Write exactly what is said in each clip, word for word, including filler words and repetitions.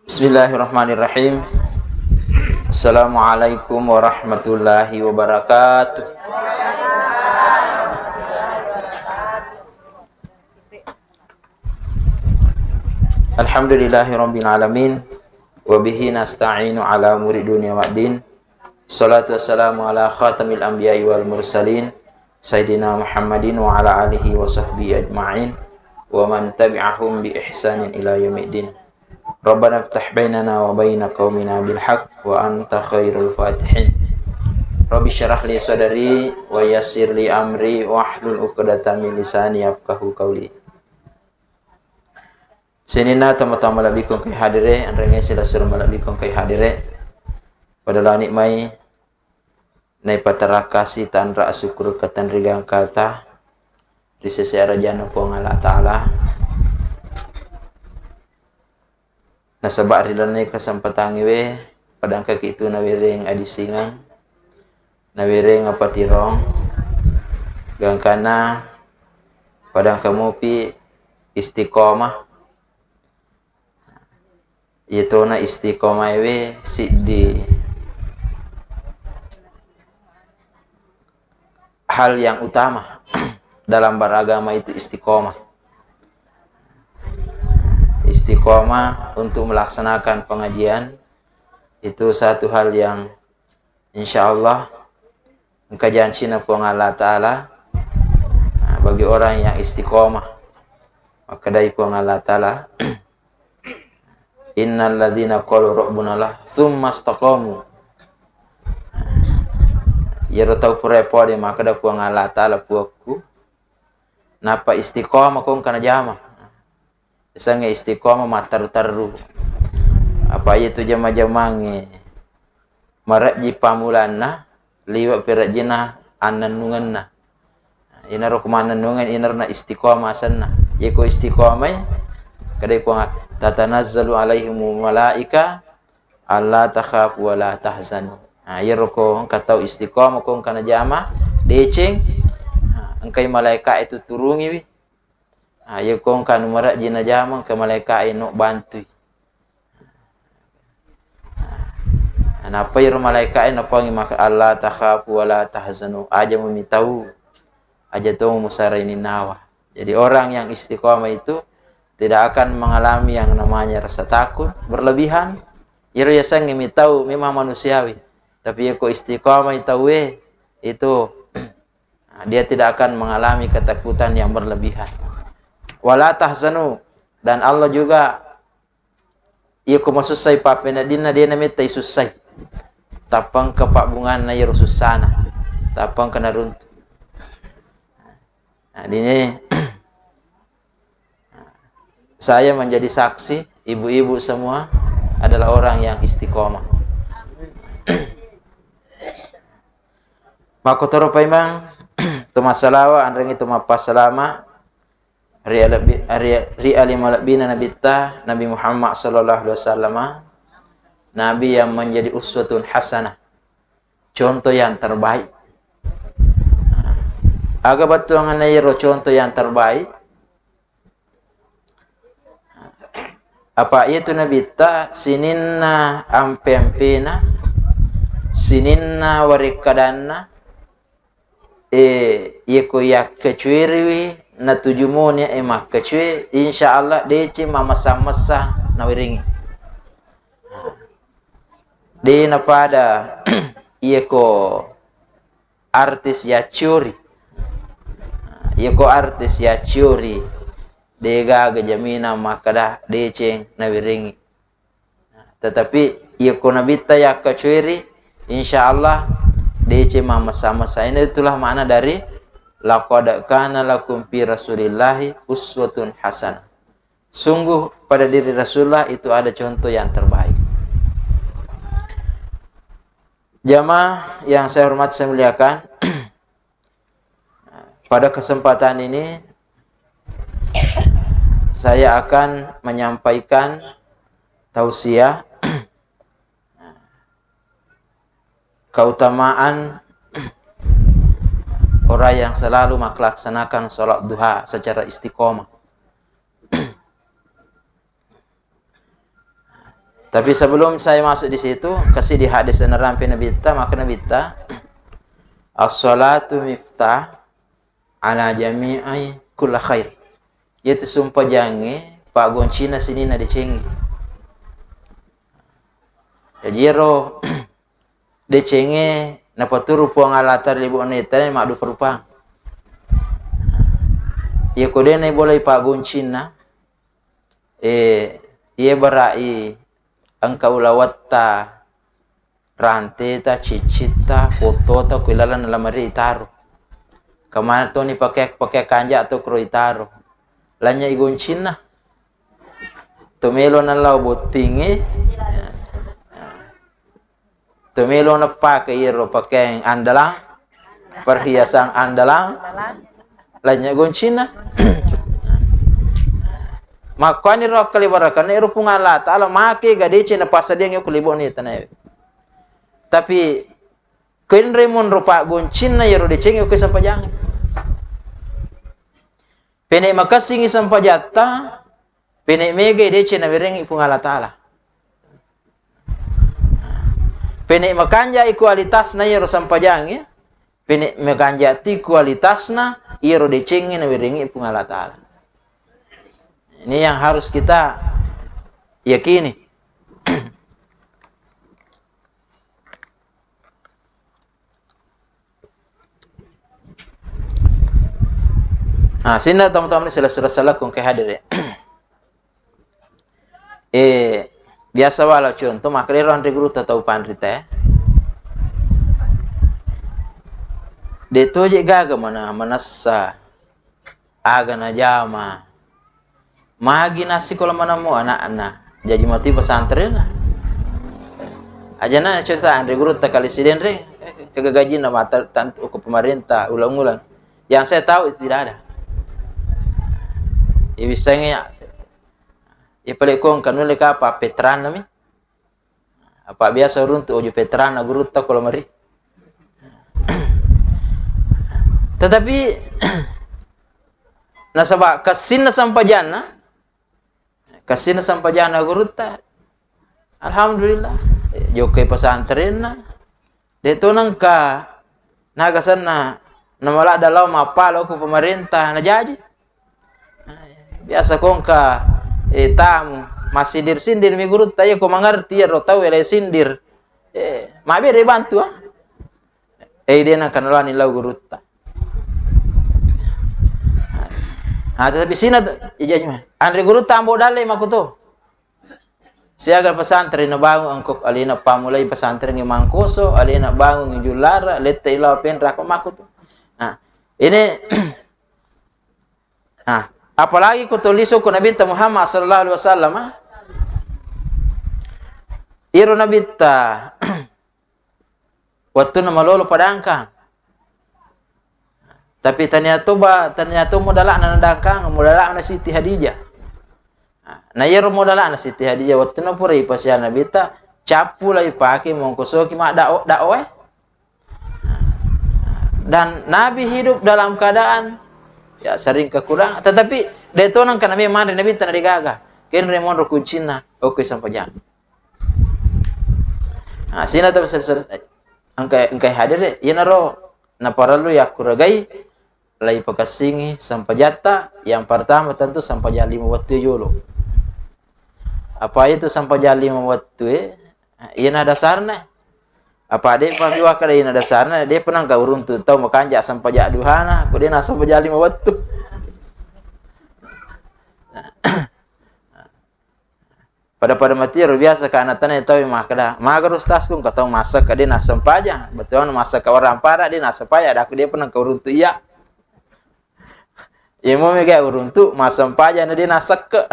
Bismillahirrahmanirrahim. Assalamualaikum warahmatullahi wabarakatuh. Alhamdulillahi rabbil alamin. Wa bihi nasta'inu ala umuri dunya waddin. Salatu wassalamu ala khatamil anbiya'i wal mursalin, Sayyidina Muhammadin wa ala alihi wa sahbihi ajma'in, wa man tabi'ahum bi ihsanin ila yaumiddin. Rabbana iftah bainana wa baina qaumina bil haq, wa anta khairul fatihin. Rabbi syrah li sadri, wa yassir li amri, wahlul uqdatam min lisani yafqahu qauli. Sininna tomatoa malebbiku engkae hadire, enrengnge silessureng malebbiku engkae hadire. Pada lani mai naipaterakasi tanra asukkurukeng ri gangkata ri sese arajanna Puang Allah Ta'ala. Nasaba ri lalenna kesempatangnge we, pada engkaki tu nawereng adisingeng, nawereng apatirong, gangkanna pada engka mupi istiqomah. Iyatona istiqomah we siddi hal yang utama dalam beragama itu istiqomah. Istiqomah untuk melaksanakan pengajian itu satu hal yang insya Allah engka jancina Puang Allah Ta'ala, nah, bagi orang yang istiqomah. Makkedai Puang Allah Ta'ala, innal ladzina qalu rabbuna Allah tsumma istaqamu. Iyaro tau pura pode makkeda Puang Allah Ta'ala, Puakku, nappa istiqomah ko engka najama. Yasengnge istiqomah matteru-teru. Apa iyatu jama-jamangnge marejji pammulanna, liwe' pi rejjinna annennungenna. Inaro ko mannennungeng, inaro na istiqomah asenna. Iyako istiqomai, kedai Puang, tatanazzalu alaihimul malaika alla takhafu wa la tahzanu. Nah, iyaro ko engka tau istiqomah, ko engka najama deceng, nah, engkai malaika itu turungiwi. Ah, iya ko engka anu marejji najama, engka malaika e no bantui. Ah, nappa iyaro malaika e napoangi maka, "Alla takhafu wa la tahzanu." Aja mumitau, aja to musarai ninnawa. Jadi orang yang istiqomah itu tidak akan mengalami yang namanya rasa takut berlebihan. Iyaro yasengnge mitau memang manusiawi. Tapi iya ko istiqomah tauwe itu Nah, dia tidak akan mengalami ketakutan yang berlebihan. Wala tahzanu, dan Allah juga, iya ko masussai pappeneddinna, de' namettai sussai. Tappa engka pabbunganna iyaro sussana. Tappa engka naruntu. Nah, dini saya menjadi saksi, ibu-ibu semua adalah orang yang istiqomah. Makkotoro paimeng, to massalawa, anrengngi to mappassalama ri alebbi-, ri, ri ali malebbina Nabitta, Nabi Muhammad sallallahu alaihi wasallam, Nabi yang menjadi uswatun hasanah, contoh yang terbaik. Aga bettuanganna iyaro contoh yang terbaik? Apa iyatu Nabitta sininna ampe-ampena, sininna warekkadanna, e, iyako yakkacueriwi natuju moni e makkacue, insya Allah deceng mammessa-messa nawerengngi. De' napada iyako artis yacciori. Iyako artis yacciori, de' gaga jaminan makkeda deceng nawerengngi. Tetapi iyako Nabitta yakkacueri, insya Allah deceng mammessa-messa. Ini itulah makna dari laqad kana lakum fi Rasulillahi uswatun hasanah. Sungguh pada diri Rasulullah itu ada contoh yang terbaik. Jamaah yang saya hormati, saya muliakan, pada kesempatan ini saya akan menyampaikan tausiah keutamaan orang yang selalu melaksanakan sholat duha secara istiqomah. Tapi sebelum saya masuk di situ, kasi di hadis narampe Nabitta, maka Nabitta, "As-salatu miftah ala jami'i kulla khair." Iyatu sumpajangnge paggoncina sininna decengnge. Jaji iyaro decengnge napaturu Puang Allah Taala ri libo'na ita maddupa-rupang. Iyako de' naibolai paggoncinna, eh, iya bara'i engka ulawetta, ranteta, ciccitta, fottota, ko ilalenna lamari itaro. Kemana toni pakeang-pakeang kanja to kuro itaro. Lanynya i goncinna. To melo nalao bottingnge. To melo napake iyaro pakeang andalang, perhiasan andalang, lanynya goncinna. Makkuani ro akkalibarakana ero Puang Allah Taala make ga deceng napassadiang ko libo'na tanae. Tapi kenre monro paggoncinna iyaro decengnge okko sampajangnge. Pene makessingi sampajatta, pene megai deceng nawerengngi Puang Allah Taala. Pene makanjai kualitasna iyaro sampajangnge, pene makanjati kualitasna iyaro decengnge nawerengngi Puang Allah Taala. Ini yang harus kita yakini. Nah, sinna tama-tama sila sura salakung ke hadir ya. Eh, biasa wala contoh, makkedaro anre gurutta tau panrita ya. De' toje gaga mana manessa aga najama. Magi nassikola manammu ana'na, jaji matu pesantrenna. Ajana cerita anre gurutta kali sidenre, kegagajinna mata tantu ko pemerintah ulang-ulang. Yang saya tahu itu tidak ada. Ya, biasanya ya, ya paling kong kanule kapa veteran nami. Apa biasa uruntu ojo veteran na gurutta ko lamari. Tetapi nasaba kessinna sampajanna, kessinna sampajanna gurutta, alhamdulillah, jokkai pesantrenna, de' to nengka naga senna namaladda lao mappala ko pemerintah najaji. Biasa kongka, eh, tamu massindir-sindir mi gurutta, iya ko mangerti iyaro tau ele sindir. Eh, mabbere bantu, ah. Eh, de' nengka nalani lao gurutta. Ah, tetapi sina tu, iya, iya, anre gurutta ambo dalle makuto. Siaga pesantren nabangung engko alena pammulai pesantren i Mangkoso, alena bangung i Jullara, lette i lao Penra ko makkutu. Nah, ini, nah, apalagi ko to lisu ko Nabitta Muhammad sallallahu alaihi wasallam, ah. Iro Nabitta wettunna malolo padangkang. Tapi tania to ba, tania to modala'na nadangkang, modala'na Siti Hadijah. Nah, na iyaro modala'na Siti Hadijah wettunna pura ipasiang Nabitta, cappu la ipake mongkosoki maddakwah, dakwah, eh. Dan Nabi hidup dalam keadaan, ya, sering kekurangan, tetapi de' to nengka nami manre Nabitta na degaga. Kenre monro kuncinna, oke sampajang. Nah, sina tu engkai, engkai hadir, iyanaro naparellu yakkuragai lai pakessingi sampajatta. Yang pertama tentu sampajang lima wettu jolo. Apa itu sampajang lima wettu e? Iyana dasarna. Apa de' pa miwakkada iyana dasarna, de' pa nengka uruntu tau makanja sampajang duhana, ko de' na sampajang lima wettu. Pada-pada matiaro biasa ka ana tana tau makkada, "Magaro ustaz, ku engka tau massakka de' nassempajang." Bettuanna massakka warampara de' nassempajang, ada aku de' pa nengka uruntu iya. Iya mo mega uruntu massempajang na de' nassakka.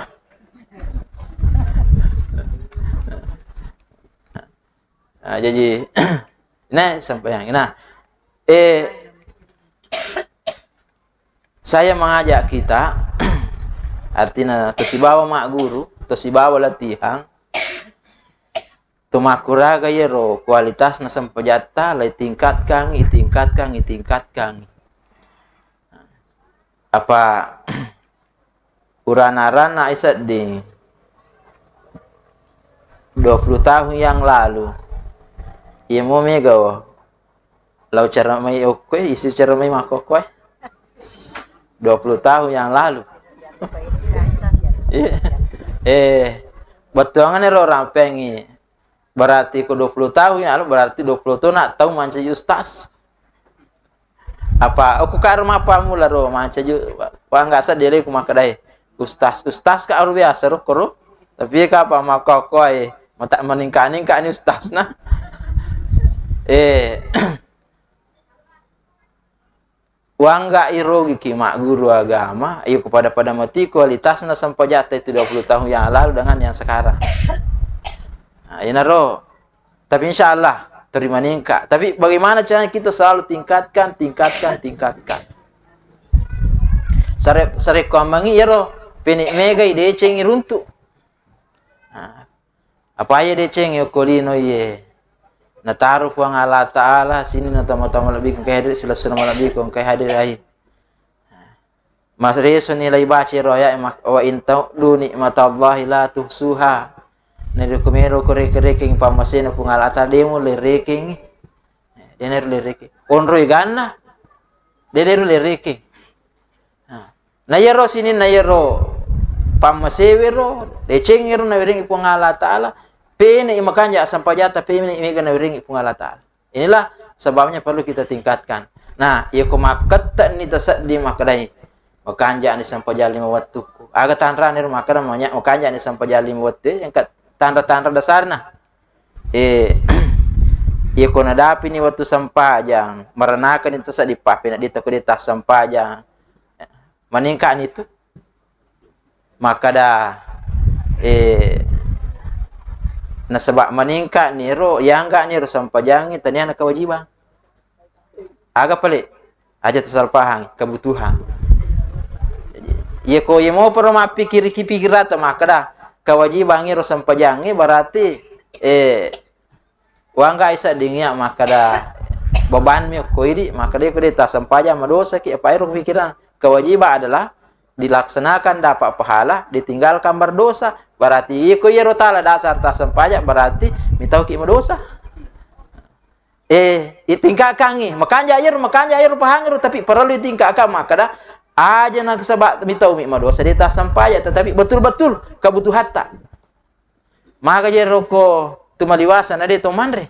Nah, jaji, nah, sampajang. Nah, eh, saya mengajak kita, artinya to sibawa magguru, to sibawa latihan, to makkuraga iyaro kualitasna sampajatta, lai tingkatkan, itingkatkan, itingkatkan. Apa urana-rana isedding Dua puluh tahun yang lalu. Iya mo mega, oh. Lau cara mai okko, isi cara mai makkokko, eh. Dua puluh tahun yang lalu. Iya. Eh, bettuanganna ro rampengi. Berarti ko dua puluh tahun yang lalu, berarti dua puluh tahun nak tahu mancaji ustaz. Apa, oh, ku karo mappammula ro, mancaji, wa, wa, nggak sadde lagi ku makkedai. Ustaz, ustaz ka aru biasa ro, koro. Tapi ka apa, makkokkoe, mata meningkat-ningkat ni ustaz nah. Eh, wangga irogiki magguru agama, iya ku pada-pada mati kualitasna sempajatta itu dua puluh tahun yang lalu dengan yang sekarang. Nah, inaro. Tapi insya Allah, terus meningkat. Tapi bagaimana caranya kita selalu tingkatkan, tingkatkan, tingkatkan. Sare-, sarekkuammengngi iyaro pene' megai decengngi runtu'. Nah, apa iya decengngi okko lino iye? Nataro Puang Allah Ta'ala, sini na tama-tama lebih engkai hadir, silessureng malebbi ko engkai hadir ai. Mas reso ni lai baca ro ayat mak-, "Wa in ta'uddu ni'matallahi la tuhsuha." Narekko melo ko reke-rekeng pammasena Puang Allah Ta'ala, de mulle rekeng. De nero le rekeng. Onroi ganna. De nero le rekeng. Nah, na iyaro sininna iyaro pammasewe ro, deceng ero nawerengi Puang Allah Ta'ala, pene' makanja' sampajatta, pene' mega nawerengi Puang Allah Ta'ala. Inilah sebabnya perlu kita tingkatkan. Nah, iya ko makkette'ni tasedding makkedai, makanja' ni sempajang lima wettukku. Aga tanrane ro makkeda manya-, makanja' ni sempajang lima wettu, engka tanra-tanra dasarna. Eh, iya ko nadapini wettu sempajang, marenakani tasedding pappenedding ko de' tassempajang. Meningkatni tu. Makkeda, eh, nasaba' meningkatni ro, iyangga'ni ro sempajangnge taniana kewajiban. Aga pale? Aja tasalpahang, kebutuhan. Jadi, iya ko iya mopa ro mappikiriki pikiratta makkeda kewajibangnge ro sempajangnge, berarti, eh, wangga isa dingia makkeda bebanmi okko idi, makkeda ko de' tassempajang madosaki, apa ero pikiran. Kewajiban adalah dilaksanakan dapat pahala, ditinggalkan berdosa. Berarti iko iyaro tala dasar tassempajang, berarti mitauki madosa. Eh, itingkatkangngi, makanja' iyaro, makanja' iyaro pahang ero, tapi parellu itingkatkan makkeda aja nasaba' mitaumi madosa de' tassempajang, tetapi betul-betul kebutuhatta. Maga je roko tu maliwasa na de' to manre.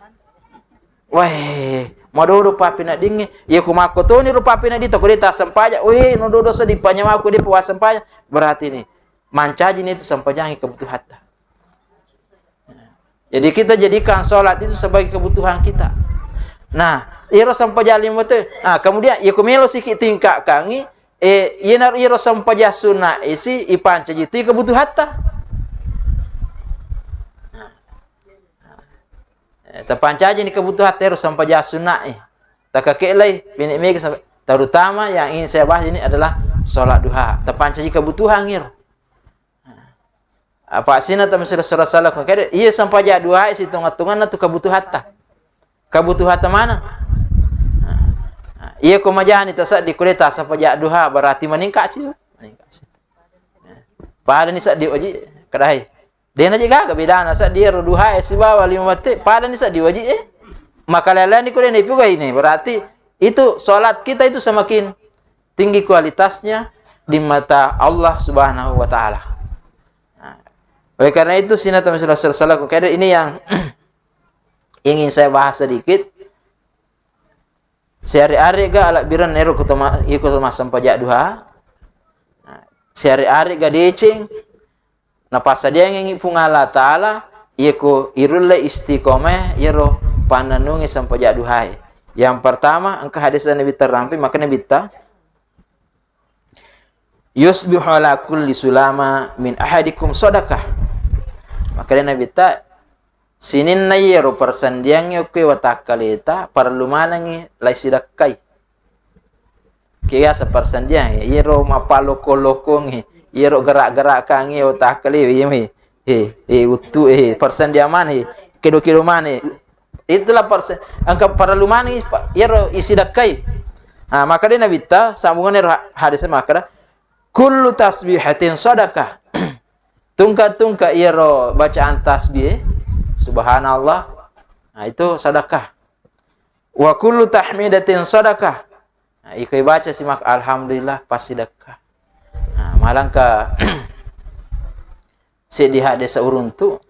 Weh, madodo pappeneddingnge. Iya ko makko toni ro pappenedding to ko de' tassempajang. Weh, no dodo seddi panyawaku de' puasa sempajang. Berarti ni mancaji ni tu sempajangnge kebutuhatta. Jadi kita jadikan sholat itu sebagai kebutuhan kita. Nah, iyaro sempajang lima wettu. Nah, kemudian iya ko melo siki tingkatkangngi, eh, iyana, iyaro sempajang sunna isi ipancaji tu kebutuhatta. Nah. Eh, tapancaji ni kebutuhatta ero sempajang sunna e. Takakelai, bini mega sampai, terutama yang ingin saya bahas ini adalah sholat duha. Tapancaji kebutuhan ero. Apa sina tama sila sura sala ko kede, iya sempajang duha e sitonga-tonganna tu kebutuhatta. Kebutuhatta mana? Nah, iya ko majani tasedding ko de' tassempajang duha, berarti meningkat sih. Meningkat sih. Pada ni sedding waji, kedai. De' naji gaga bedana sedding ero duha e sibawa lima wettu, pada ni sedding waji e. Maka lele ni ko de' ni pugai ni, berarti itu sholat kita itu semakin tinggi kualitasnya di mata Allah Subhanahu wa Ta'ala. Nah, oleh karena itu, sina tama sila sura sala ko kede, ini yang ingin saya bahas sedikit. Siare-are ga alabbirenna ero ko toma-, iko to massempajang duha. Nah, siare-are ga deceng napassadiangengngi Puang Allah Ta'ala, iya ko irulle istiqomah, iyaro pannennungngi sempajang duha e. Yang pertama, engka hadis Nabitta rampe, makkeda Nabitta, "Yusbihu ala kulli sulama min ahadikum sadaqah." Makkeda Nabitta, sininna iyaro persendiangnge okko watakkaleta, parellu manengngi lai sidakkai. Ke biasa persendiang, iyaro mappalokko-lokkongngi, iyaro gerak-gerakangngi watakkale, iya mi. Eh, eh, uttu, eh, persendiang mane, kedo-kedo mane. Itulah perse-, engka parellu manengngi pa-, iyaro isidakkai. Ah, makkeda Nabitta, sambunganna ero ha-, hadis makkeda, "Kullu tasbihatin sadaqah." Tungka-tungka iyaro bacaan tasbih, Subhanallah. Nah, itu sedekah. Wa kullu tahmidatin sadaqah. Nah, iko ibaca simak alhamdulillah, passidekka. Nah, malangka seddi hadde sauruntu.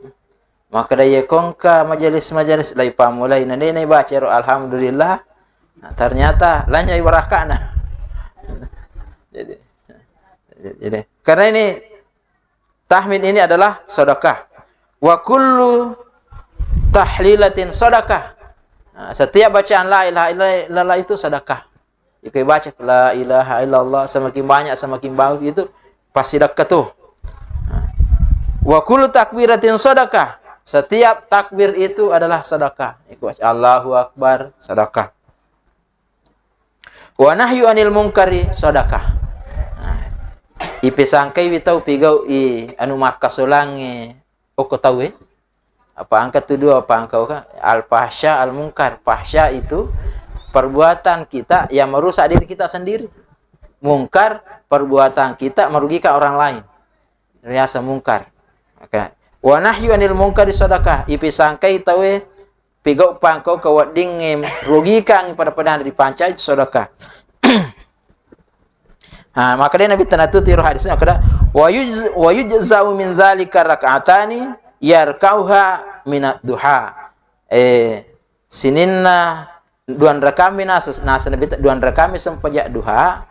Makkeda, iya kongka majelis-majelis lai pammulai, na de naibaca ero alhamdulillah. Nah, ternyata lanyai barakana. Jadi, jadi, karena ini tahmid ini adalah sedekah. Wa kullu tahlilatin sadaqah. Nah, setiap bacaan la ilaha illallah itu sedekah. Jika baca la ilaha illallah semakin banyak, semakin bagus, itu pasti sedekah tuh. Nah. Wa kullu takbiratin sadaqah. Setiap takbir itu adalah sedekah. Iku baca Allahu Akbar, sedekah. Wa nahyu anil munkari sadaqah. Nah, ipesangkaiwi tau pigau i anu makkasolangnge okko tauwe. Apa angka tu dua, apa angka oka? Al fahsya, al munkar. Fahsya itu perbuatan kita yang merusak diri kita sendiri. Mungkar, perbuatan kita merugikan orang lain. Riaseng mungkar. Maka, wa nahyu anil munkari sadaqah. Ipesangkai tauwe pigau pangkau keweddingnge rugikangngi pada-pada dipancai sedekah. Ha, makkeda Nabitta, natutu iro hadis makkeda, wa yuj-, wa yujza'u min dzalika rak'atani yarkauha minad duha. Eh, sininna duanrakami nasa, nasa Nabitta, duanrakami sempajang duha,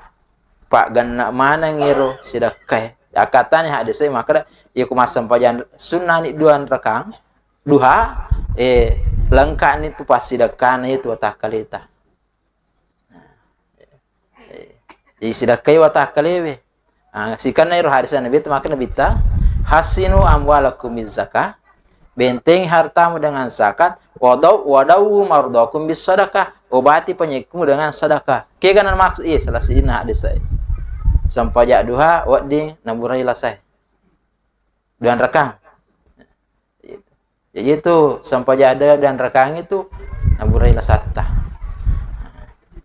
pagganna maneng iro sidekkae. Akkatani hadis makkeda, iya ku massempajang sunnani duanrakang, duha, eh, lengkani tu passidekkana itu watakkaleta. Eh, jadi sidekkai watakkalewe. Ah, sikanna iro hadis Nabitta, maka Nabitta, "Hassinu amwalakum bizzakah." Bentengi hartamu dengan zakat, wadau, wadau mardakum bis sadaqah. Obati penyakitmu dengan sedekah. Kegana maksud, iya, salah sidina hadis saya. Sempajang duha, wedding naburai lasai. Duanrakang. Jadi itu sempajang duha duanrakang itu naburai lasatta.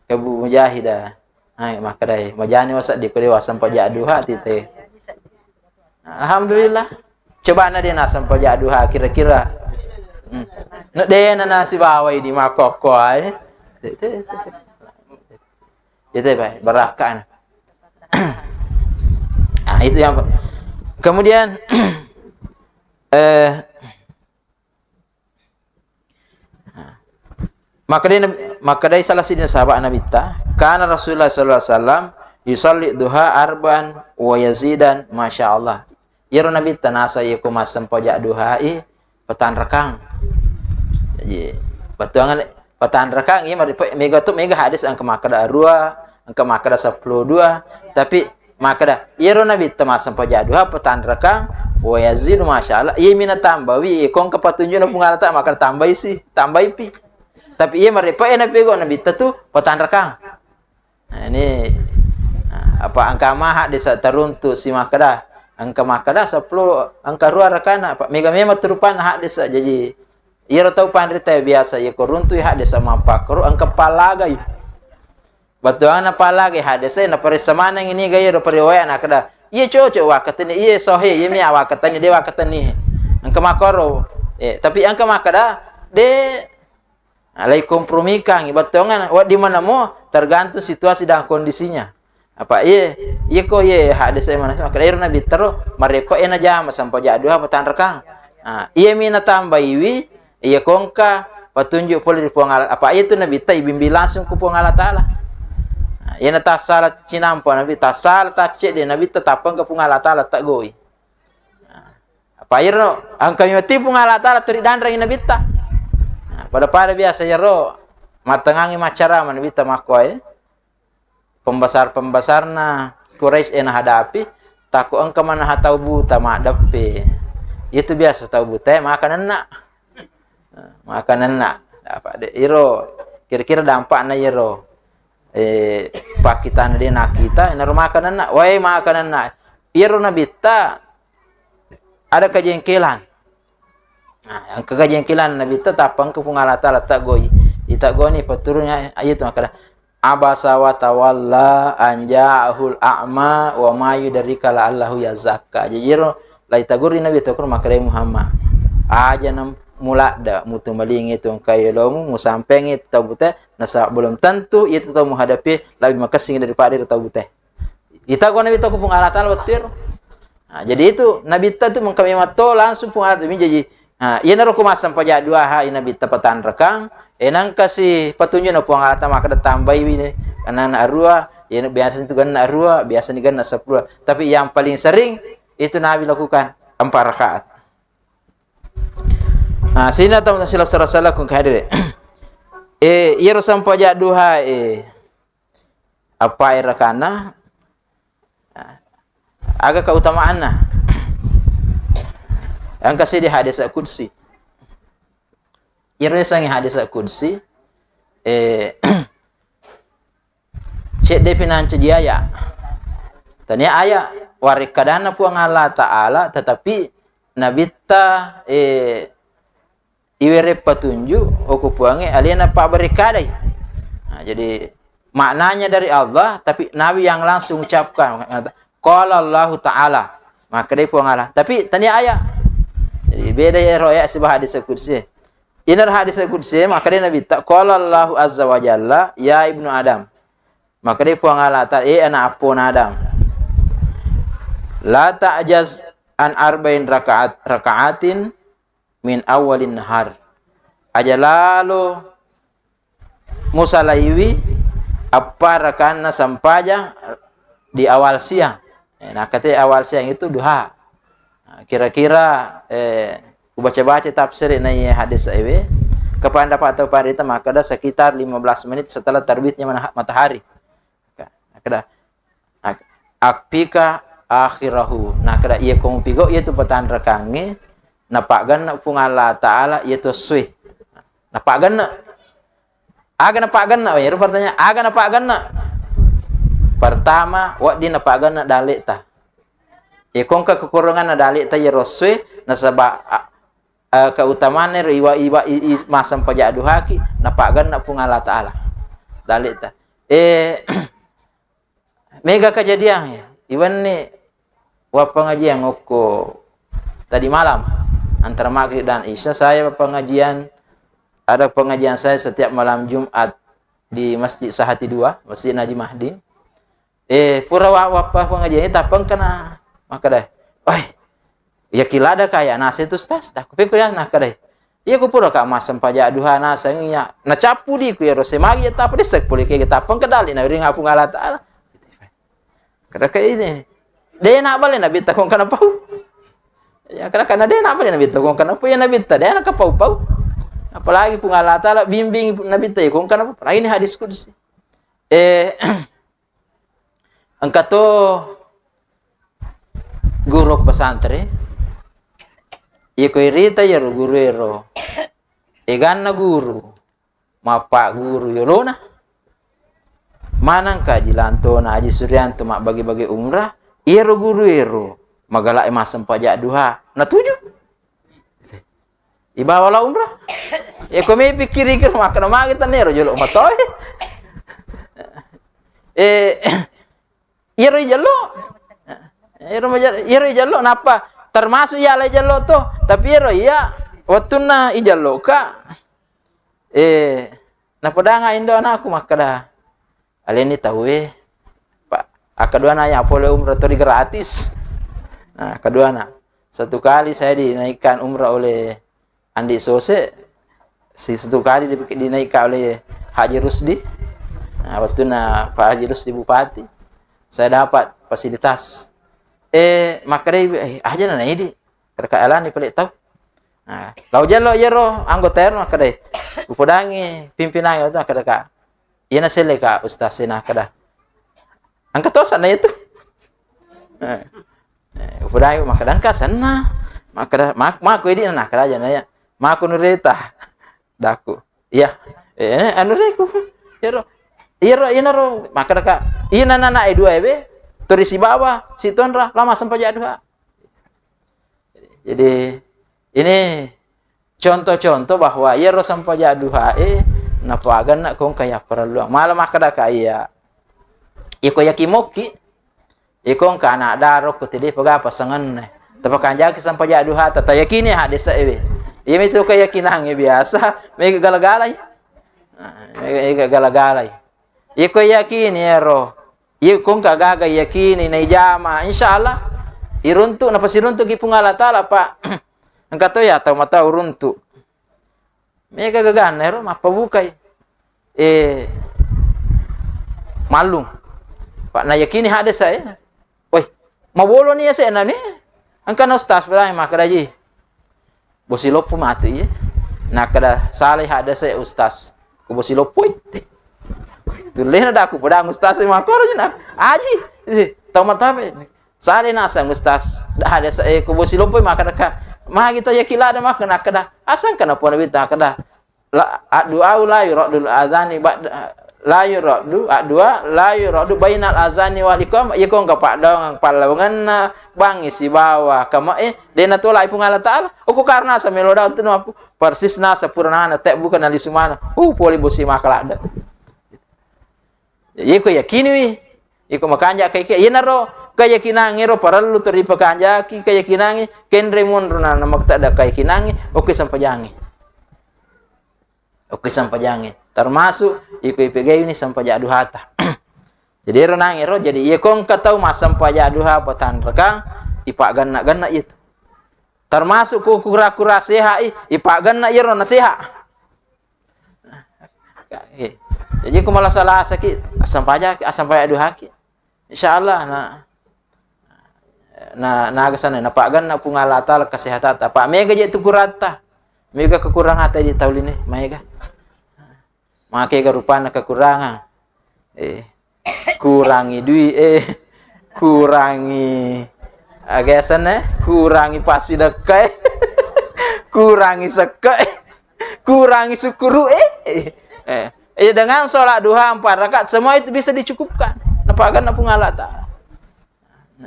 Kebu Mujahid, ah. Hai, makkedai, majani wasedding ko dewa sempajang duha tite. Alhamdulillah. Coba na de nasempajang duha kira-kira. Hmm. Na de na nasibawai di makkokko ae. Itu, itu, itu, baik, barakah. Ah, itu yang, kemudian, eh, makkedai Nabi, makkedai salah sidina sahabat Nabitta, "Kana Rasulullah sallallahu alaihi wasallam yusalli duha arban wa yazidan, masya Allah." Iyaro Nabitta nasa iya ko massempajang duhai patanrakang. Jadi, bettuangan patanrakang, iya mari pe-, mega tu, mega hadis engka makkeda arua, engka makkeda seppulo dua, tapi makkeda, iyaro Nabitta massempajang duha patanrakang, wa yazidu, masya Allah, iya mi natambawi, iya ko engka patunjukna Puang Allah Ta'ala, makkeda tambai si, tambai pi. Tapi iya marepa e napego Nabitta tu patanrakang. Nah, ini, nah, apa engka ma hadis taruntu si makkeda, engka makkeda seppulo, engka rua rakana, apa mega memang tu rupanna hadis, jadi iyaro tau panrita biasa iya ko runtui hadis mappakkaru engka pallagai. Bettuanna pallagai hadis e, naparessa maneng ini ga iyaro pariwayat, nakkeda, "Iya cocok wakkatenni, iya sohe, iya mi wakkatenni, de wakkatenni." Engka makkoro. Eh, tapi engka makkeda, "De, alai kompromikangngi." Bettuanna wedding maneng mo, tergantung situasi dan kondisinya. Apa iye, iye ko iye hadis e maneng, makkeda ero Nabitta ro, marepa e najama sempajang duha patanrakang. Ah, iya mi natambaiwi, iya ko engka patunjuk pole ri Puang Allah, apa iya tu Nabitta ibimbing langsung ku Puang Allah Ta'ala. Nah, iya na tassala cinampa Nabi, tassala taccedde Nabitta, tappa engka Puang Allah Ta'ala taggoi. Nah, apa iyaro engka mi mati Puang Allah Ta'ala turi danreng Nabitta. Nah, pada-pada biasa iyaro mattengangi maccarama Nabitta makkoe. Pembesar-pembesarna Quraisy e nahadapi, takko engka manaha tau buta maddeppe. Itu biasa tau buta e makanenna. Makanenna. Apa de, iro kira-kira dampakna iro, eh, pakkitana de nakita, enaro makanenna. Wae makanenna. Iro Nabitta ada kejengkelan. Nah, engka kejengkelan Nabitta, tappa engka Puang Allah Ta'ala taggoi. Itaggoni paturunna ayat makkeda, "Abasa wa tawalla an ja'ahul a'ma wa ma yudrika la'allahu yazakka." Jadi iro lai tagurri Nabitta ko makkeda Muhammad. Aja nam-, muladde, mutumalingi tu engka elomu, musampengi tu tau bute, nasaba belum tentu itu tau muhadapi lebih makessing daripada itu tau bute. Ita gua Nabitta ku Puang Allah Ta'ala wettu ero. Nah, jadi itu Nabitta tu mengka memang to langsung Puang Allah Ta'ala jadi. Nah, iyanaro ku massempajang duha i Nabitta patanrakang, e nangka si petunjuk na Puang Allah Ta'ala makkeda tambaiwi ni, karena anak arua, ya biasa itu ganna arua, biasa ni ganna sepuluh. Tapi yang paling sering itu Nabi lakukan empat rakaat. Nah, sina tau sila sala-sala ku hadere. Eh, iyaro sempajang duha e, apa e rakana? Aga keutamaanna? Engka seddi hadis qudsi. Iyaro yasengnge hadis qudsi, eh, cedde pinancaji aya. Tania aya warekkadanna Puang Allah Ta'ala, tetapi Nabitta, eh, iwereng patunjuk, oko Puangnge alena pabbarekkadai. Nah, jadi maknanya dari Allah, tapi Nabi yang langsung ucapkan, qala Allahu Ta'ala, makkedai Puang Allah. Tapi tania aya. Jadi beda ya ro aya siba hadis qudsi. Inaro hadis qudsi, makkedai Nabitta, qala Allahu azza wa jalla, ya ibnu Adam. Makkedai Puang Allah Ta'ala, e anak appona Adam. La ta'jaz an arba'in rakaat, rakaatin min awalin nahar. Aja lalo musalaiwi appa rakanna sempajang di awal siang. Eh, nakkate awal siang itu duha. Nah, kira-kira, eh, ubaca-baca tafsir na iya hadis ewe, kependapat atau parita makkeda sekitar lima belas menit setelah terbitnya mana-, matahari. Makkeda, ak-, akfika akhirahu. Nakkeda, iya ko mupigau iya tu patanrakangnge, napaggenna Puang Allah Ta'ala iya tu essoe. Napaggenna. Aga napaggenna? Iyaro pertanyaan, aga napaggenna? Pertama, wedding napaggenna dalle'ta. Iya ko engka kekuranganna dalle'ta iyaro essoe, nasaba, a-, eh, keutamaanna ro iwa-, iwa-, i-, i-, massempajang duhaki, napaggenna Puang Allah Ta'ala. Dalle'ta. Eh, mega kejadian, ya. Iwenni wappengajian okko tadi malam, antara maghrib dan isya, saya pengajian, ada pengajian saya setiap malam Jumat di Masjid Sahati dua, Masjid Naji Mahdi. Eh, pura wa-, wappa pengajian, eh, tappengkana. Makkeda, "Oi, iya kilada kaya nase tu, Ustaz." Dah kupikir ya, nakkeda, "Iya ku pura ka massempajang duha naseng iya." Nacappu di ku iyaro semagi ya, tapi desa pole ke tappeng kedali na ring Puang Allah Ta'ala. Kada kayak ini. De na bale Nabitta kong kana pau. Ya, kada kana de na bale Nabitta kong kana pau, ya Nabitta de na kapau-pau. Apalagi Puang Allah Ta'ala bimbing Nabitta kong kana pau. Lain hadis qudsi. Eh, engka to guru pesantren. Iya ko irita iyaro guru ero. Eganna guru. Mappagguru yolona. Maneng ka Aji Lantona, Aji Suryanto mabbage-bage umrah, iyaro guru ero magala e massempajang duha, natuju. Ibawa la umrah. E, ko me pikkiriki makkeda magi tennero jolo matoe. Eh, iyaro ijello. Iyaro maja-, iyaro ijello, nappa termasuk iya la ijello to. Tapi iyaro iya wettunna ijello ka, eh, napodanga indo anakku makkeda, "Aleni tauwe, Pak." Akkaduana ya pole umrah to di gratis. Nah, akkaduana, satu kali saya dinaikkan umrah oleh Andi Sose, si satu kali di-, dinaikkan oleh Haji Rusdi. Nah, waktu na Pak Haji Rusdi Bupati, saya dapat fasilitas. Eh, makkeda, eh, aja na idi. Kada ka alani pale tau. Nah, lao jalo iyaro anggota ero makkeda, upodangi pimpinangnge tu makkeda ka, iya na selle ka Ustaz sena kada. Engka tosa na itu. Eh, eh, upodangi makkeda engka senna. Makkeda, mak-, mako idi na kada aja na ya. Mako nureta. Daku. Iya. Eh, anu reku. Iyaro. Iyaro, iyanaro makkeda ka, ina nana e dua ebe, turi sibawa, sitonra, lama sempajang duha. Jadi, ini contoh-contoh bahwa iyaro sempajang duha e, napaganna kongka yapparelluang. Mala makkeda ka iya. Iko yaki mokki, iko engka anak daro ko tede pega pasanganna. Tapakanjaki sempajang duha, tatayakini hadis ewe. Iya mitu keyakinangnge biasa, mega gala-galai. Nah, mega, mega gala-galai. Iya ko yakini ero. Iya ko engka gaga yakini naijama, insyaallah iruntu, napasiruntuki Puang Allah Taala, Pak. Engka to ya tau mata uruntu. Mega gaganna ero mappabukai. Eh, mallung. Pak, nayakini hadesa, eh. Woi, maboloni yase'na ni. Engkana ustaz, padang makkeda ji. Bosi loppo matu iye. Nakkeda salai hadese ustaz. Ko bosi loppoi. Tullena daku padang ustaz makkoro ji nak. Aji. Eh, tau matabe. Salai naseng ustaz. Da hadese, eh, ko bosi loppoi makkeda ka. Magi to yakila da makkeda nakkeda. Asang kana pona bita kada. La, addu'a la yuraddu adzani ba'da, la yuraddu, addu'a la yuraddu bainal adzani wal iqamah. Iya ko engka paddoangeng pallawangenna bangngi sibawa kamae, de natolai Puang Allah Taala. Okko karena samelo daun tu mampu. Persisna sepurana te bukan nali sumana. Uh, poli bosi makaladde. Iya ko yakiniwi. Iko makanja kaike. Iyanaro keyakinangngero parellu to ripakanjaki keyakinangnge, kenre monro na, na maktadda keyakinangnge, okko sampajangnge. Okko sampajangnge. Termasuk iko ipegaiwi ni sampaja duhata. Jadi ero nangero, jadi iya ko engka tau massampaja duha patanrakang, ipagganna-ganna itu. Termasuk ku kura-kura sehat i, ipagganna iyaro na sehat. Jadi ku malasa-lasaki, assampajaki, assampaja duhaki. Insyaallah na, na, naga sana napagganna Puang Allah Taala kesehatan. Apa mega je tu kuratta. Mega kekurangan tadi tau line, maega. Makega rupanna kekurangan. Eh, kurangi dui, eh, kurangi, aga yasenna, kurangi passidekka, eh, kurangi sekke, eh, kurangi sukkuru, eh. Eh, eh, dengan sholat duha empat rakaat, semua itu bisa dicukupkan. Napagganna Puang Allah Taala.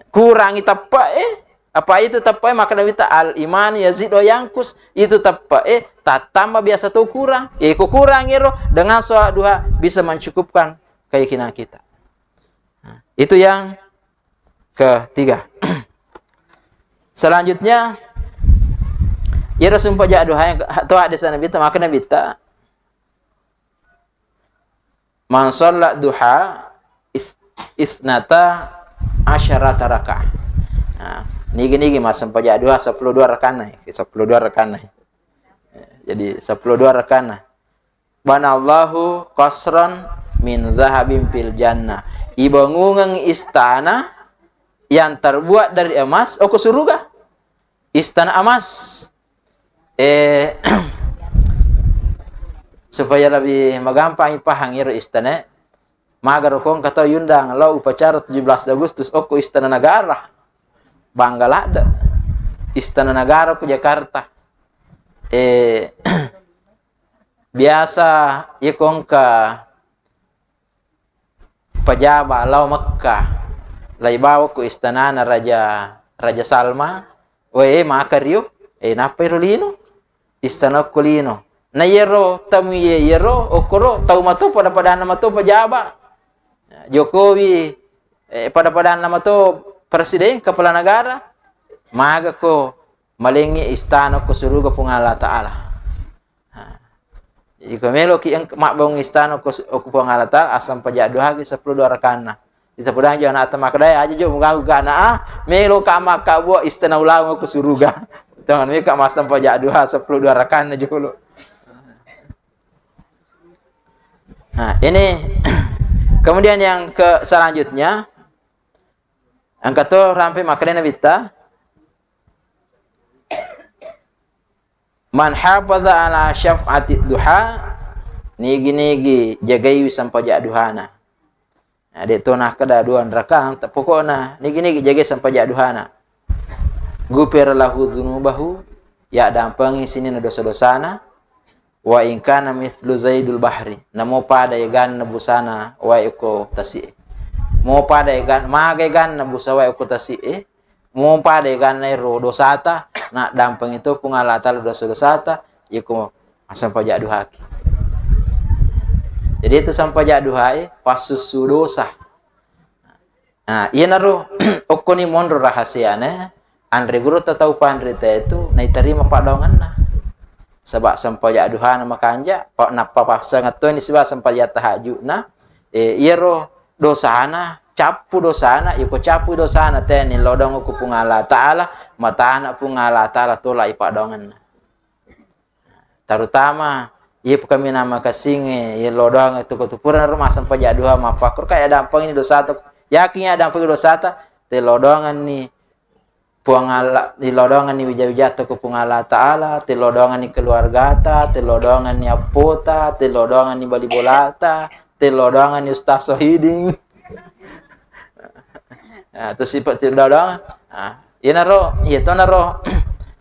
Kurangi teppe, eh. Apa itu teppe? Maka Nabi ta, al iman yazid wa yangkus. Itu teppe, eh, tattamba biasa tu kurang. Eh, ku kurang ero dengan sholat duha bisa mencukupkan keyakinan kita. Nah, itu yang ketiga. Selanjutnya, iyaro sumpaja duha yang ke-, to hadis Nabi ta, maka Nabi ta, "Man shalla duha its-, itsnata asyarata raka'ah." Nah, nigi-nigi massempaja duha seppulo dua rakanna, seppulo dua rakanna. Jadi, seppulo dua rakanna. "Banallahu qasran min dzahabin fil jannah." Ibangungeng istana yang terbuat dari emas, okko suruga. Istana emas. Eh, supaya lebih magampang ipahang iro istana. Magaro ko engka tau yundang lao upacara tujuh belas Agustus okko Istana Negara. Bangga ladde. Istana Negara ku Jakarta. Eh, biasa iko engka pajaba lao Mekka, lai bawa ku istanana Raja, Raja Salma, we, maka rio, eh, nappa iro lino, istana okko lino. Na iyaro tamu iye, iyaro okkoro tau mato pada-padanna mato pajaba. Jokowi, eh, pada-padanna mato presiden, kepala negara. Maga ko malengngi istana ko suruga Puang Allah Taala. Ha. Jadi ko meloki engka mabbang istana ko su-, ko Puang Allah Taala, assampaja duhaki seppulo dua rakanna. Ita podang jo anakta makkeda, "Aja jo muganggu ka anak ah, melo ka makka buat istana ulama ko suruga." Tangan meka massampaja duha seppulo dua rakanna jolo. Nah, ini kemudian yang ke selanjutnya, engka to rampe makkeda Nabitta, "Man hafaza ala syaf'ati duha," nigi-nigi jagaiwi sampaja duhana. Nah, de to nakkeda dua rakang, ta-, pokokna nigi-nigi jagai sampaja duhana. Ghufira lahu dzunubahu, yaddampengi sininna dosa-dosana. Wa in kana mithlu zaidul bahri, namo pada eganna busana wae ko tasi'e. Mo pada egan-, maga eganna busa wae ko tasi'e, mo pada eganna ero dosata, naddampengi to Puang Allah Taala dosa-dosata, iko assampaja duhaki. Jadi itu sampaja duhae passussu dosa. Nah, iyanaro okkoni monro rahasiana, anre gurutta tau panrita itu naitarima paddoangenna. Saba' sempajang duhana makanja, pa-, nappa passangetto ni siba sempajang tahajudna, eh, iyaro dosana, cappu dosana, iko cappu dosana, teni lodong ku Puang Allah Ta'ala, matana Puang Allah Ta'ala tola ipadongenna. Terutama, iya kaminang makassingnge, iya lodong tu ko tu pura naro massempajang duha mappakkoro, ka iya dampengni dosata, yakin iya dampengni dosata, te lodongenni Puang Allah, te lodongenni wija-wijatta ko Puang Allah Ta'ala, te lodongenni keluargata, te lodongenni appota, te lodongenni bali bolata, te lodongenni Ustaz Sohidin. Nah, tu sifat te lodongen. Nah, iyanaro, iya tonaro,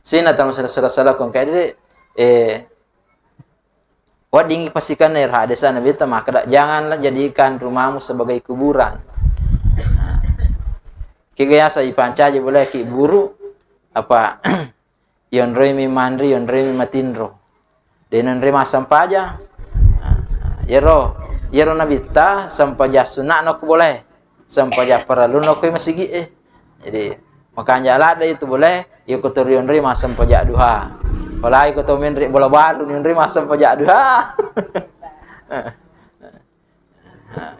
sina tama sala-sala kong kayak diri, eh, weddingngi pasikenna ero hadisna Nabitta makkeda, "Janganlah jadikan rumahmu sebagai kuburan." Nah, kega yasa ipancaji boleh ki buru, apa, yonroimi manre, yonroimi matinro. De' nonroi massempajang. Nah, yero, yero Nabitta sempajang sunna'na ko boleh. Sempajang parellunna ko masigi e. Jadi, makanja ladde itu boleh, iko to rionroi massempajang duha. Apalagi ko to menre bola baru nionroi massempajang duha. Nah,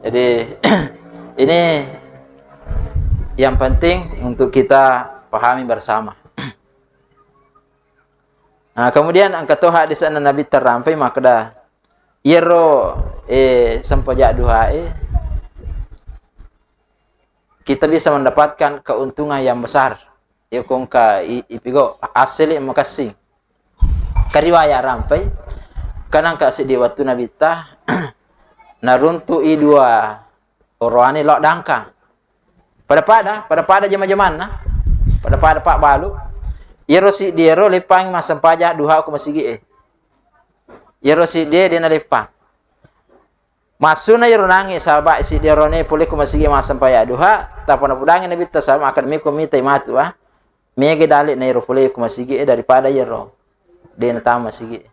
jadi, ini yang penting untuk kita pahami bersama. Nah, kemudian engka to hadis anna Nabitta rampai makkeda, iyaro, eh, sempajang duha e, kita bisa mendapatkan keuntungan yang besar. Iya ko engka i-, ipigo asli makessing. Kariwaya rampai, kan engka seddi wettu Nabitta naruntu'i dua oroane lao dangkang. Pada-pada, pada-pada jama-jamanna. Pada-pada pabbalu. Iyaro siddi ero leppang massempajang duha ko masigi e. Iyaro siddi e de' naleppang. Massuna iyaro nangnge sahaba' siddi erone pole ko masigi massempajang duha, tappa napudangngi Nabitta sahaba' makkeda, "Meko mitai matu, ah. Mega dale' na ero pole ko masigi e daripada iyaro de' natama masigi e."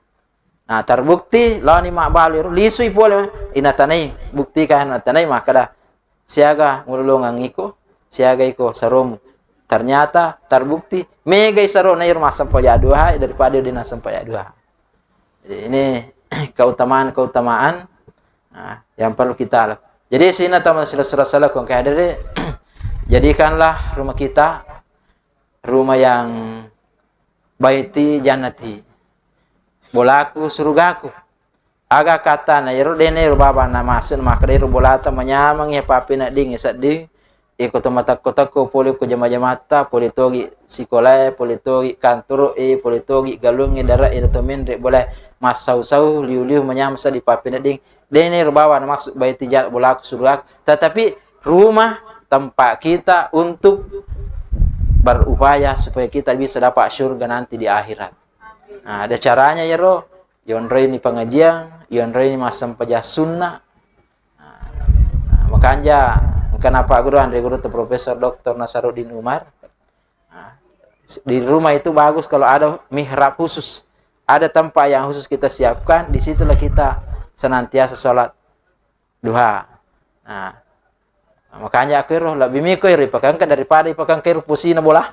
Nah, terbukti laoni mabbalu ero, lisui pole, inatanai, buktikan natanai makkeda, "Siaga mulolongang iko, siaga iko saromu." Ternyata terbukti megai sarona iyaro massempajang duha e daripada de' nassempajang duha. Jadi ini keutamaan-keutamaan, nah, yang perlu kita lak-, jadi sina tama sila-sila sala kong kayak dede, jadikanlah rumah kita rumah yang baiti jannati, bolaku surugaku. Aga katana ero, de' na ero baba na maksud makkeda ero bolata manyameng iya pappenedding sedding, iko to matekko-tekko pole ko jama-jamatta, pole togi sikolae, pole togi kantoro e, pole togi galungnge dare'e, to menre bolae massau-sau, liu-liu manyameng sedding pappenedding. De' na ero baba na maksud baiti ja-, bolaku surugaku, tetapi rumah tempat kita untuk berupaya supaya kita bisa dapat surga nanti di akhirat. Nah, ada caranya iyaro, yonroini pengajian, yonroini massempajang sunnah. Nah, nah, makanja engka napagguru anre guru tu Profesor Doktor Nasaruddin Umar. Nah, di rumah itu bagus kalau ada mihrab khusus, ada tempat yang khusus kita siapkan, di situlah kita senantiasa sholat duha. Nah, makanja aku ero lebbi miko ero ipakengka daripada ipakengka ero posina bola.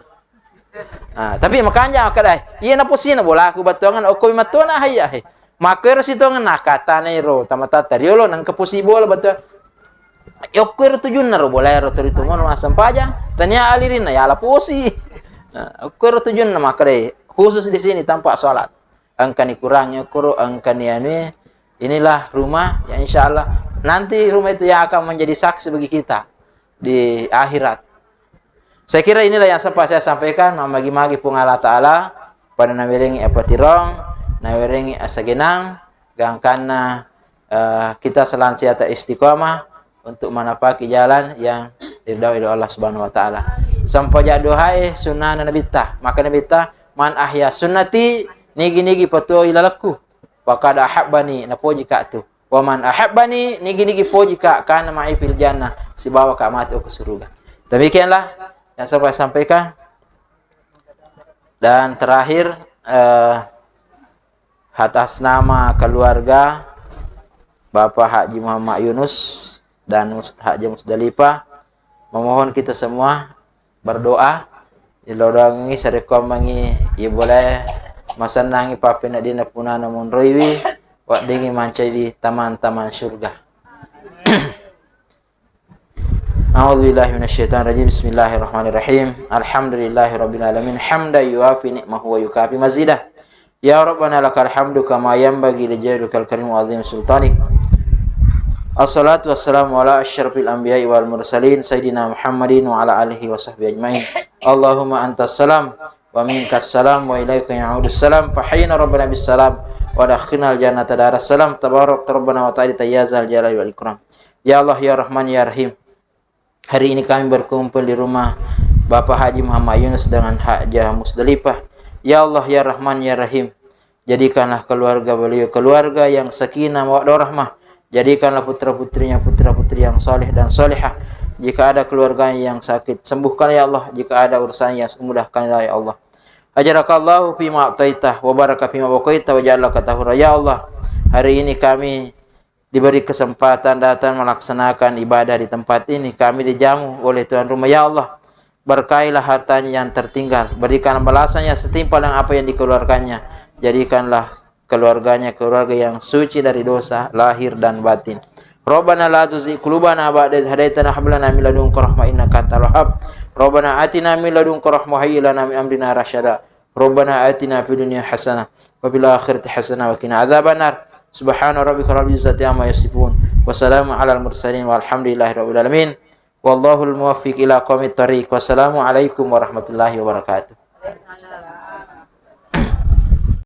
Nah, tapi makanja aku dai, iya na posina bola aku battuangan okko mattona hai, hai. Makko ero sitongan nakatana ero tamata tariolo nangka posi bola battuang. Okko ero tujunna ro bola ero turi tumono massempajang, tania alirinna yala posi. Nah, okko ero tujunna makkedai khusus di sini tempat sholat. Engkani kurang okoro, engkani anu, inilah rumah yang insya Allah nanti rumah itu yang akan menjadi saksi bagi kita di akhirat. Saya kira inilah yang sempat saya sampaikan. Mamagi-magi Puang Allah Ta'ala pada nawerengi apa tirong, nawerengi asagenang, gangkanna eh, kita selansiata istiqomah untuk menapaki jalan yang diridhoi oleh Allah Subhanahu wa Ta'ala. Sempajang duhae sunnahna Nabitta. Maka Nabitta, "Man ahya sunnati," nigi-nigi patuoi lalekku, "faqad ahabbani," napoji ka tu. "Wa man ahabbani," nigi-nigi poji ka, "kana ma'i fil jannah," sibawa ka matu ke surga. Demikianlah yang saya sampaikan. Dan terakhir, eh, atas nama keluarga Bapak Haji Muhammad Yunus dan Mus-, Haji Musdalifah, memohon kita semua berdoa. Ilodongi sarekkoammengi, iya boleh Masennangi pappeneddinna punana monroiwi, weddingngi mancaji taman-taman surga. A'udzu billahi minasyaitonir rajim. Bismillahirrahmanirrahim. Alhamdulillahi rabbil alamin. Hamdan yuwafi ni'mahu wa yukafi mazidah. Ya Rabbana lakal hamdu kama yanbaghi li jalalika wal karami wa azimi sultanik. Assalatu wassalamu ala asyrafil anbiya'i wal mursalin sayyidina Muhammadin wa ala alihi wa sahbihi ajmain. Allahumma antas salam wa minkas salam wa ilaika ya'udus salam. Fa hayyina rabbana bis salam wa adkhilnal jannata daras salam. Tabarakta rabbana wa ta'ala ya zal jalali wal ikram. Ya Allah, ya Rahman, ya Rahim. Hari ini kami berkumpul di rumah Bapak Haji Muhammad Yunus dengan Hajah Musdalifah. Ya Allah, ya Rahman, ya Rahim, jadikanlah keluarga beliau keluarga yang sakinah mawaddah warahmah. Jadikanlah putra-putrinya putra-putri yang saleh dan salehah. Jika ada keluarganya yang sakit, sembuhkanlah ya Allah. Jika ada urusan yang mudahkanlah ya Allah. Ajarakallahu fima a'taita wa baraka fima baqaita wa ja'alaka tahura. Ya Allah, hari ini kami diberi kesempatan datang melaksanakan ibadah di tempat ini. Kami dijamu oleh tuan rumah. Ya Allah, berkailah hartanya yang tertinggal. Berikan balasannya setimpal dengan apa yang dikeluarkannya. Jadikanlah keluarganya keluarga yang suci dari dosa lahir dan batin. Rabbana la tuzigh qulubana ba'da idh hadaitana wa hab lana min ladunka rahmah innaka antal wahhab. Rabbana atina min ladunka rahmah wa hayyi lana min amrina rasyada. Rabbana atina fid dunya hasanah wa fil akhirati hasanah wa qina adzabannar. Subhana rabbika rabbil izzati amma yasifun. Wa salamun alal mursalin walhamdulillahi rabbil alamin. Wallahul muwaffiq ila aqwamit thariq. Wassalamu alaikum warahmatullahi wabarakatuh.